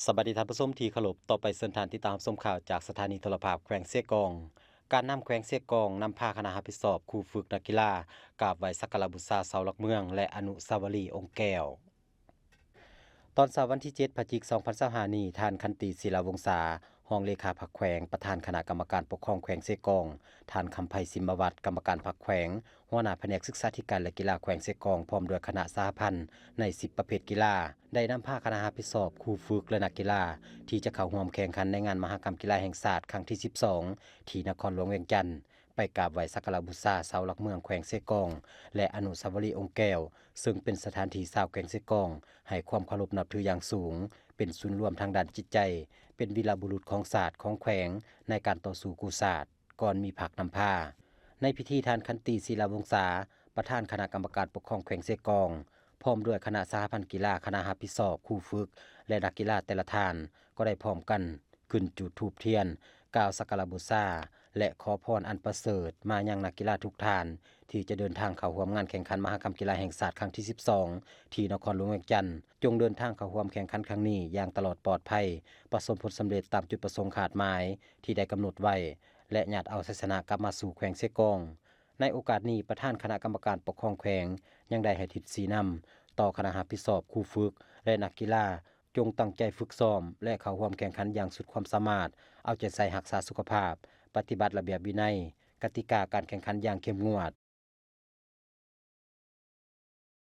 ສະບາຍດີທ່ານຜູ້ຊົມທີ່ເຄົາລົບ, ຕໍ່ໄປເຊີນທ່ານຕິດຕາມຮັບຊົມຂ່າວຈາກສະຖານີໂທລະພາບແຂວງເຊກອງ. ການນຳແຂວງເຊກອງນຳພາຄະນະຮັບຜິດຊອບ, ຄູຝຶກ, ນັກກິລາ ກາບໄຫວ້ສັກກາລະບູຊາເສົາຫຼັກເມືອງ ແລະ ອະນຸສາວະລີອົງແກ້ວ. ຕອນເຊົ້າວັນທີເຈັດ ພະຈິກ ສອງພັນຊາວຫ້ານີ້, ທ່ານ ຂັນຕີ ສີລາວົງສາ ຮອງເລຂາພັກແຂວງ, ປະທານຄະນະກຳມະການປົກຄອງແຂວງເຊກອງ, ທ່ານ ຄຳໄພ ສິມມະວັດ ກຳມະການພັກແຂວງ, ຫົວໜ້າພະແນກສຶກສາທິການ ແລະ ກິລາແຂວງເຊກອງ ພ້ອມດ້ວຍຄະນະສະຫະພັນໃນສິບປະເພດກິລາ ໄດ້ນຳພາຄະນະຮັບຜິດຊອບ, ຄູຝຶກ ແລະ ນັກກິລາ ທີ່ຈະເຂົ້າຮ່ວມແຂ່ງຂັນໃນງານມະຫະກຳກິລາແຫ່ງຊາດຄັ້ງທີສິບສອງ ທີ່ນະຄອນຫຼວງວຽງຈັນ, ໄປກາບໄຫວ້ສັກກາລະບູຊາເສົາຫຼັກເມືອງແຂວງເຊກອງ ແລະ ອະນຸສາວະລີອົງແກ້ວ, ເຊິ່ງເປັນສະຖານທີ່ຊາວແຂວງເຊກອງໃຫ້ຄວາມເຄົາລົບນັບຖືຢ່າງສູງ, ເປັນສູນລວມທາງດ້ານຈິດໃຈ, ເປັນວີລະບຸລຸດຂອງຊາດ, ຂອງແຂວງ ໃນການຕໍ່ສູ້ກູ້ຊາດ ກ່ອນມີພັກນຳພາ. ໃນພິທີ, ທ່ານ ຂັນຕີ ສີລາວົງສາ ປະທານຄະນະກຳມະການປົກຄອງແຂວງເຊກອງ ພ້ອມດ້ວຍຄະນະສະຫະພັນກິລາ, ຄະນະຮັບຜິດຊອບ, ຄູຝຶກ ແລະ ນັກກິລາແຕ່ລະທ່ານ ກໍໄດ້ພ້ອມກັນຂຶ້ນຈູດທູບທຽນ, ກ່າວສັກກາລະບູຊາ ແລະ ຂໍພອນອັນປະເສີດມາຍັງນັກກິລາທຸກທ່ານ ທີ່ຈະເດີນທາງເຂົ້າຮ່ວມງານແຂ່ງຂັນມະຫະກຳກິລາແຫ່ງຊາດຄັ້ງທີສິບສອງ ທີ່ນະຄອນຫຼວງວຽງຈັນ. ຈົ່ງເດີນທາງເຂົ້າຮ່ວມແຂ່ງຂັນຄັ້ງນີ້ຢ່າງຕະຫຼອດປອດໄພ, ປະສົບຜົນສຳເລັດຕາມຈຸດປະສົງຄາດໝາຍທີ່ໄດ້ກຳນົດໄວ້ ແລະ ຫຍາດເອົາໄຊຊະນະກັບມາສູ່ແຂວງເຊກອງ. ໃນໂອກາດນີ້, ປະທານຄະນະກຳມະການປົກຄອງແຂວງ ຍັງໄດ້ໃຫ້ທິດຊີ້ນຳຕໍ່ຄະນະຮັບຜິດຊອບ, ຄູຝຶກ ແລະ ນັກກິລາ ຈົ່ງຕັ້ງໃຈຝຶກຊ້ອມ ແລະ ເຂົ້າຮ່ວມແຂ່ງຂັນຢ່າງສຸດຄວາມສາມາດ, ເອົາໃຈໃສ່ຮັກສາສຸຂະພາບ, ປະຕິບັດລະບຽບວິໄນ, ກະຕິກາການແຂ່ງຂັນຢ່າງເຂັ້ມງວດ,